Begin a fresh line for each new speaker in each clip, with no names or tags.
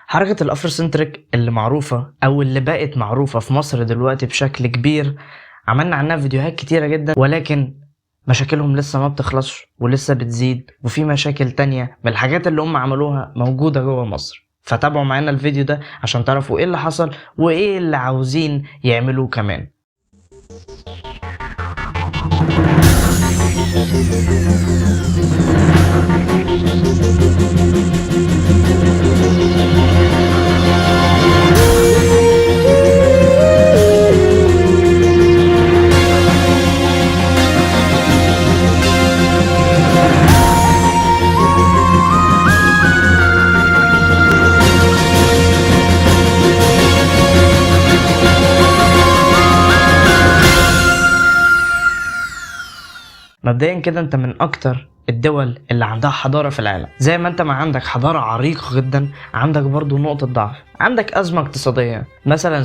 حركة ال Afrocentric اللي معروفة او اللي بقت معروفة في مصر دلوقتي بشكل كبير، عملنا عنها فيديوهات كتيرة جدا، ولكن مشاكلهم لسه ما بتخلصش ولسه بتزيد، وفي مشاكل تانية من الحاجات اللي هم عملوها موجودة جوه مصر. فتابعوا معانا الفيديو ده عشان تعرفوا ايه اللي حصل وايه اللي عاوزين يعملوه كمان. مبدئيا كده انت من اكتر الدول اللي عندها حضارة في العالم، زي ما انت ما عندك حضارة عريقة جدا عندك برضو نقطة ضعف، عندك ازمة اقتصادية. مثلا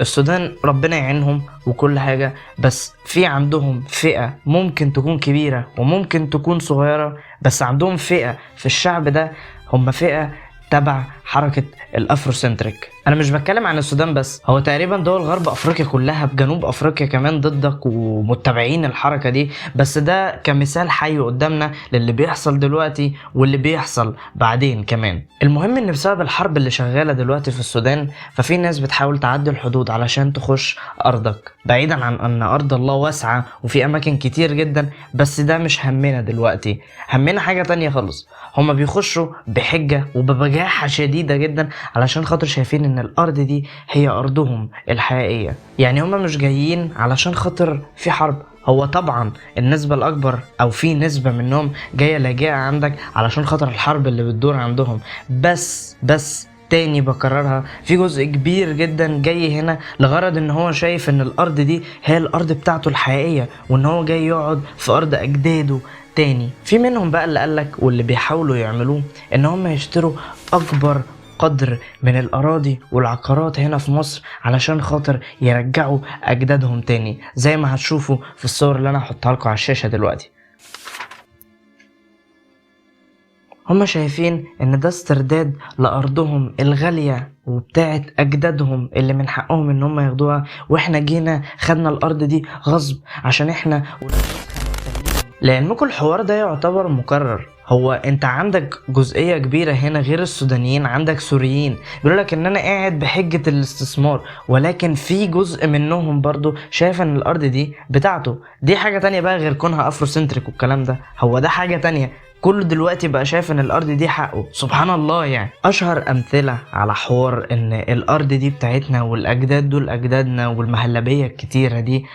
السودان ربنا يعينهم وكل حاجة، بس في عندهم فئة ممكن تكون كبيرة وممكن تكون صغيرة، بس عندهم فئة في الشعب ده هم فئة تبع حركة ال Afrocentric. انا مش بتكلم عن السودان بس، هو تقريبا دول غرب افريقيا كلها بجنوب افريقيا كمان ضدك ومتبعين الحركة دي، بس ده كمثال حي قدامنا للي بيحصل دلوقتي واللي بيحصل بعدين كمان. المهم ان بسبب الحرب اللي شغالة دلوقتي في السودان، ففي ناس بتحاول تعدي الحدود علشان تخش ارضك، بعيدا عن ان ارض الله واسعة وفي اماكن كتير جدا، بس ده مش همنا دلوقتي، همنا حاجة تانية خالص. هما بيخشوا بحجة وببجاحة شديدة جدا علشان خاطر شايفين ان الارض دي هي ارضهم الحقيقية، يعني هما مش جايين علشان خاطر في حرب. هو طبعا النسبة الاكبر او في نسبة منهم جاية لاجئة عندك علشان خاطر الحرب اللي بتدور عندهم، بس تاني بكررها، في جزء كبير جدا جاي هنا لغرض ان هو شايف ان الارض دي هي الارض بتاعته الحقيقية، وان هو جاي يقعد في ارض اجداده تاني. في منهم بقى اللي قالك واللي بيحاولوا يعملوه ان هم يشتروا اكبر قدر من الاراضي والعقارات هنا في مصر علشان خاطر يرجعوا اجدادهم تاني، زي ما هتشوفوا في الصور اللي انا هحطها لكم على الشاشة دلوقتي. هم شايفين ان ده استرداد لارضهم الغالية وبتاعت اجدادهم اللي من حقهم ان هم ياخدوها، واحنا جينا خدنا الارض دي غصب عشان احنا. لعلمكم الحوار ده يعتبر مكرر. هو انت عندك جزئية كبيرة هنا غير السودانيين، عندك سوريين بيقولوا لك ان انا قاعد بحجة الاستثمار، ولكن في جزء منهم برضو شايف ان الارض دي بتاعته. دي حاجة تانية بقى غير كونها Afrocentric والكلام ده، هو ده حاجة تانية. كله دلوقتي بقى شايف ان الارض دي حقه، سبحان الله. يعني اشهر امثلة على حوار ان الارض دي بتاعتنا والاجداد دول اجدادنا والمهلبية الكتيرة دي،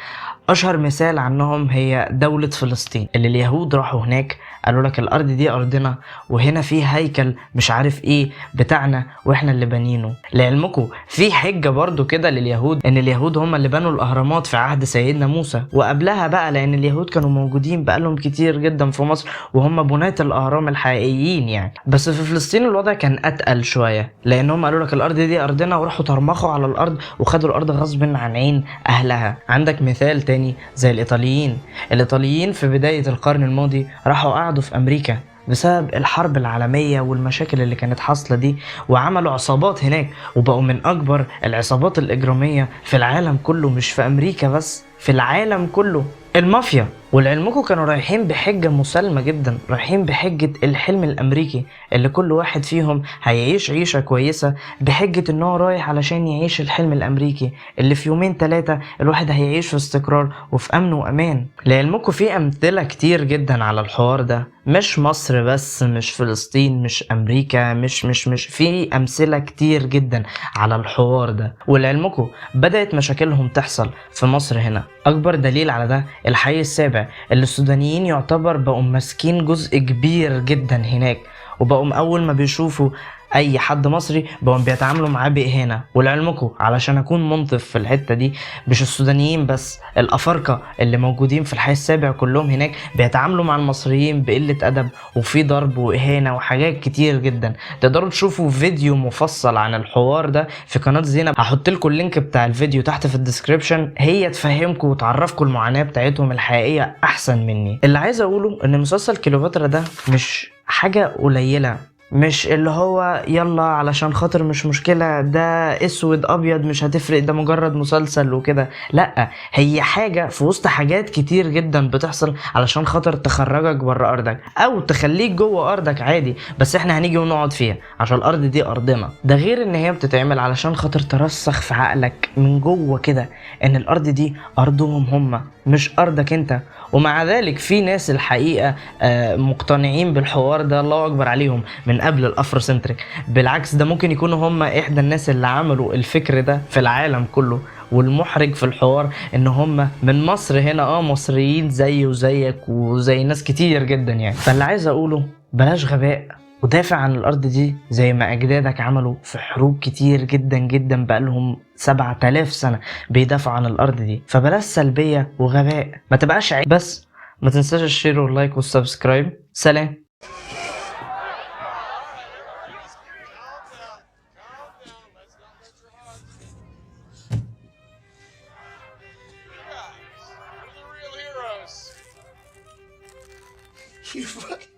اشهر مثال عنهم هي دولة فلسطين اللي اليهود راحوا هناك قالوا لك الارض دي ارضنا، وهنا في هيكل مش عارف ايه بتاعنا واحنا اللي بنينه. لعلمكم في حجة برضو كده لليهود ان اليهود هم اللي بنوا الاهرامات في عهد سيدنا موسى وقبلها بقى، لان اليهود كانوا موجودين بقالهم كتير جدا في مصر وهم بناة الاهرام الحقيقيين يعني. بس في فلسطين الوضع كان اتقل شوية، لان هم قالوا لك الارض دي ارضنا وراحوا طرمخوا على الارض وخدوا الارض غصب عن عين اهلها. عندك مثال تاني زي الايطاليين. الايطاليين في بداية القرن الماضي راحوا قعدوا في امريكا بسبب الحرب العالمية والمشاكل اللي كانت حاصلة دي، وعملوا عصابات هناك وبقوا من اكبر العصابات الاجرامية في العالم كله، مش في امريكا بس، في العالم كله، المافيا. ولعلمكم كانوا رايحين بحجة مسالمة جدا، رايحين بحجة الحلم الامريكي اللي كل واحد فيهم هيعيش عيشة كويسة، بحجة ان هو رايح علشان يعيش الحلم الامريكي اللي في يومين تلاتة الواحد هيعيش في استقرار وفي امن وامان. لعلمكم في امثلة كتير جدا على الحوار ده، مش مصر بس، مش فلسطين، مش امريكا، مش مش مش في امثلة كتير جدا على الحوار ده. ولعلمكم بدأت مشاكلهم تحصل في مصر هنا. اكبر دليل على ده الحي السابع اللي السودانيين يعتبر بقوا ماسكين جزء كبير جدا هناك، وبقوا اول ما بيشوفوا اي حد مصري بقوا بيتعاملوا معاه باهانه. ولعلمكم علشان اكون منطف في الحته دي، مش السودانيين بس، الافارقه اللي موجودين في الحي السابع كلهم هناك بيتعاملوا مع المصريين بقله ادب وفي ضرب واهانه وحاجات كتير جدا. تقدروا تشوفوا فيديو مفصل عن الحوار ده في قناه زينب، هحط لكم ال link بتاع الفيديو تحت في ال description، هي تفهمكم وتعرفكم المعاناه بتاعتهم الحقيقيه احسن مني. اللي عايز اقوله ان مسلسل كليوباترا ده مش حاجه قليله، مش اللي هو يلا علشان خاطر مش مشكلة ده اسود ابيض مش هتفرق، ده مجرد مسلسل وكده. لا، هي حاجة في وسط حاجات كتير جدا بتحصل علشان خاطر تخرجك بره ارضك او تخليك جوه ارضك عادي، بس احنا هنيجي ونقعد فيها عشان الارض دي ارضنا. ده غير ان هي بتتعمل علشان خاطر ترسخ في عقلك من جوه كده ان الارض دي ارضهم هم مش ارضك انت. ومع ذلك في ناس الحقيقة مقتنعين بالحوار ده، الله اكبر عليهم، من قبل ال Afrocentric. بالعكس ده ممكن يكونوا هم احدى الناس اللي عملوا الفكر ده في العالم كله. والمحرج في الحوار ان هم من مصر هنا، مصريين زي وزيك وزي ناس كتير جدا يعني. فاللي عايز اقوله بلاش غباء، ودافع عن الارض دي زي ما اجدادك عملوا في حروب كتير جدا جدا بقالهم 7000 سنة بيدافعوا عن الارض دي. فبلاش سلبية وغباء، ما تبقاش عيب. بس ما تنساش ال share وال like وال subscribe. سلام.
You fucking